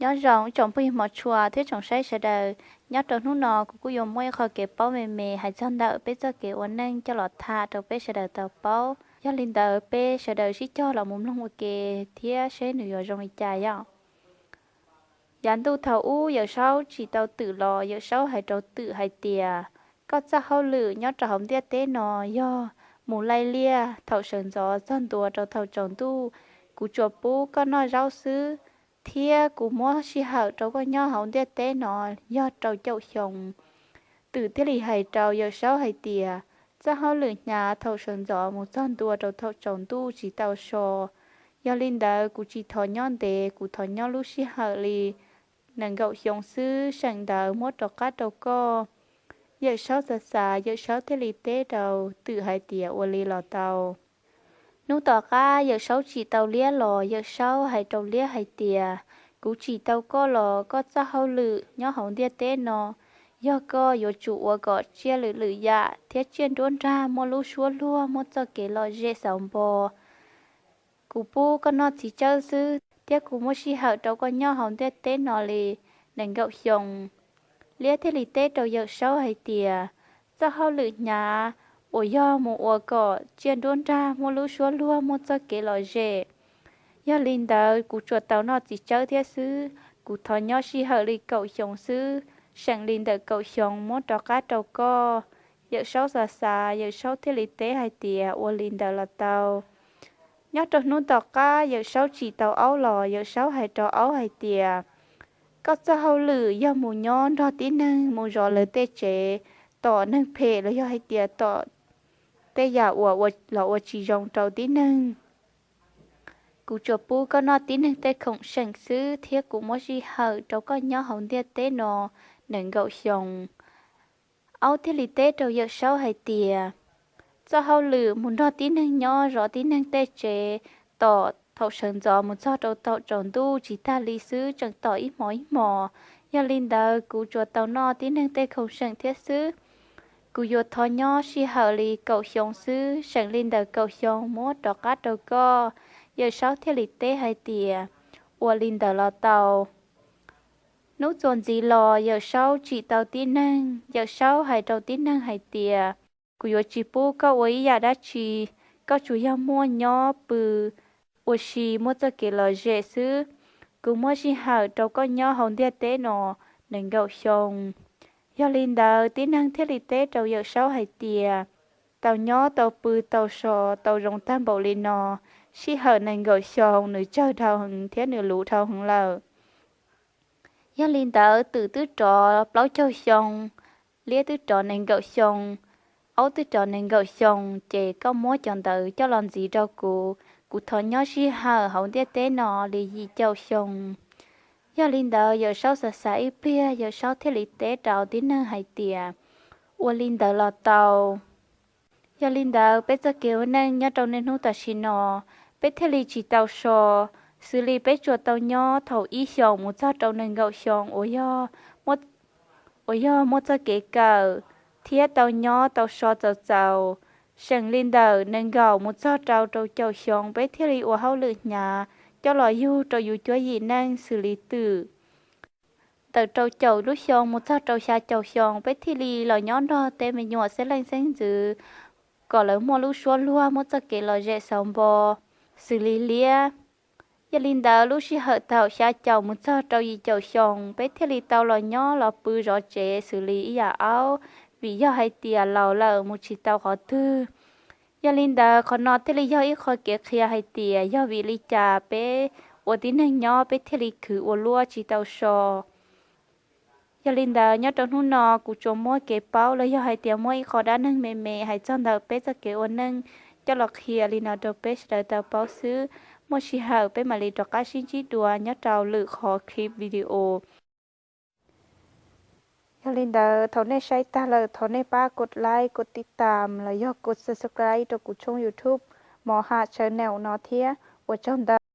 Nyob zoo ib tsoom phooj ywg hmov tshua thiab tsoom saib sawv daws, nyob rau hnub no kuv kuj yuav muaj ib qho kev paub me me hais txog ntawm peb txoj kev ua neej coj los tham rau peb sawv daws tau paub. Yog li ntawd peb sawv daws sib cog los mus mloog ua ke thiab seb nws yuav zoo li cas yom. Yav ntuj thaum ub Yawm Saub tsim tau Twm los Yawm Saub hais rau Twm hais tias, koj txoj hauj lwm nyob rau hauv ntiaj teb no yog mus laij liaj thaum sawv ntxov txog ntua rau thaum tsaus ntuj. Kuv tsuas pub koj noj zaub xwb, thiab kuv muab sij hawm rau koj nyob hauv ntiaj teb no yog rau caum xyoo. Twm thiaj li hais rau Yawm Saub hais tias, txoj hauj lwm hnyav thaum sawv ntxov mus txog ntua rau thaum tsaus ntuj tsis tau so. Yog li ntawd kuv tsis thov nyob ntev, kuv thov nyob lub sij hawm li nees nkaum xyoo xwb, seem ntawd muab rov qab rau koj. Yawm Saub xav xav, Yawm Saub thiaj li teb rau Twm hais tias, ua li los tau. Hnub tom qab Yawm Saub tsim tau Liab los Yawm Saub hais rau Liab hais tias, kuv tsim tau koj los koj txoj hauj lwm nyob hauv ntiaj teb no yog koj yuav tsum ua kom tsiaj lwm lwm yam thiab tsiaj nruab nrag muaj lub suab luag, muaj txoj kev lom zem xauv npo. Kuv pub koj noj txiv tsawb xwb, thiab kuv muab sij hawm rau koj nyob hauv ntiaj teb no li nees nkaum xyoo. Liab thiaj li teb rau Yawm Saub hais tias, txoj hauj lwm hnyav uas yog mus ua kom tsiaj nruab nrag muaj lub suab luag, muaj txoj kev lom zem, yog li ntawd kuv tsuas tau noj txiv tsawb thiab xwb. Kuv thov nyob sij hawm li kaum xyoo xwb, seem li ntawm kaum xyoo muab rov qab rau koj. Yawm Saub xav xav, Yawm Saub thiaj li teb hais tias, ua li ntawd los tau. Nyob rau hnub tom qab Yawm Saub tsim tau Aub los Yawm Saub hais rau Aub hais tias, koj txoj hauj lwm yog mus nyob nrog tib neeg mus zov lawv tej tsev, tom neeg phem los yog hais tias tom tej yam uas los ua tsis zoo rau tib neeg. Kuv tsuas pub koj noj tib neeg tej khoom seem xwb, thiab kuv muab sij hawm rau koj nyob hauv ntiaj teb no nees nkaum xyoo. Aub thiaj li teb rau Yawm Saub hais tias, txoj hauj lwm mus nrog tib neeg nyob zov tib neeg tej tsev, tom thaum sawv ntxov mus txog rau thaum tsaus ntuj tsis tag li xwb, tseem tom ib hmos ib hmos. Yog li ntawd kuv tsuas tau noj tib neeg tej khoom seem thiab xwb. Kuv yuav thov nyob sij hawm li kaum xyoo xwb, seem li ntawm kaum xyoo muab rov qab rau koj. Yawm Saub thiaj li teb hais tias, ua li ntawd los tau. Hnub txuas ntxiv los Yawm Saub tsim tau tib neeg, Yawm Saub hais rau tib neeg hais tias, kuv yuav tsis pub koj ua ib yam dab tsi, koj tsuas yog muaj nyob pw ua si muaj txoj kev lom zem xwb. Kuv muab sij hawm rau koj nyob hauv ntiaj teb no nees nkaum xyoo. Yog li ntawd tib neeg thiaj li teb rau Yawm Saub hais tias, tau nyob tau pw tau so tau zoo tag npaum li no, sij hawm nees nkaum xyoo nws tsawg dhau heev thiab nws luv dhau heev lawm. Yog li ntawd Twm twb rov plaub caug xyoo, Liab twb rov nees nkaum xyoo, Aub twb rov nees nkaum xyoo, ces koj muab cov ntawd coj los ntxiv rau kuv, kuv thov nyob sij hawm hauv ntiaj teb no li yim caum xyoo. Yog li ntawd Yawm Saub xav xav ib pliag, Yawm Saub thiaj li teb rau tib neeg hais tias, ua li ntawd los tau. Yog li ntawd peb txoj kev ua neej nyob rau niaj hnub tam sim no, peb thiaj li tsis tau so, xws li peb tsuas tau nyob thaum ib xyoos mus txog rau nees nkaum xyoo uas yog muaj txoj kev kawm, thiab tau nyob tau so txaus txaus. Seem li ntawm nees nkaum mus txog rau rau caum xyoo peb thiaj li ua hauj lwm hnyav coj los yug rau yus cuab yim neej xws li Twm. Ntawm rau caum lub xyoo mus txog rau xya caum xyoo peb thiaj li los nyob nrog tej me nyuam xeeb leej xeeb ntxwv kom lawv muaj lub suab luag muaj txoj kev lom zem xauv npo xws li Liab. Yog li ntawd lub sij hawm thaum xya caum mus txog rau yim caum xyoo peb thiaj li tau los nyob los pw zov tsev xws li ib yam Aub, vim yog hais tias laus lawm mus tsis tau qhov twg. Yog li ntawd qhov no thiaj li yog ib qho kev qhia hais tias yog vim li cas peb ua tib neeg nyob peb thiaj li khwv ua luaj tsis tau so. Yog li ntawd nyob rau hnub no kuv tsuas muab kev paub los yog hais tias muab ib qho dab neeg me me hais txog ntawm peb txoj kev ua neej coj los qhia li no rau peb sawv daws tau paub xwb. Muaj sij hawm peb mam li rov qab sib ntsib dua nyob rau lwm qhov clip video. Yog li ntawd thaum nej saib tag lawm thov nej pab kos like, kos tib tam los yog kos subscribe rau kuv tshooj YouTube Mos Ham Channel no thiab. Ua tsaug ntau.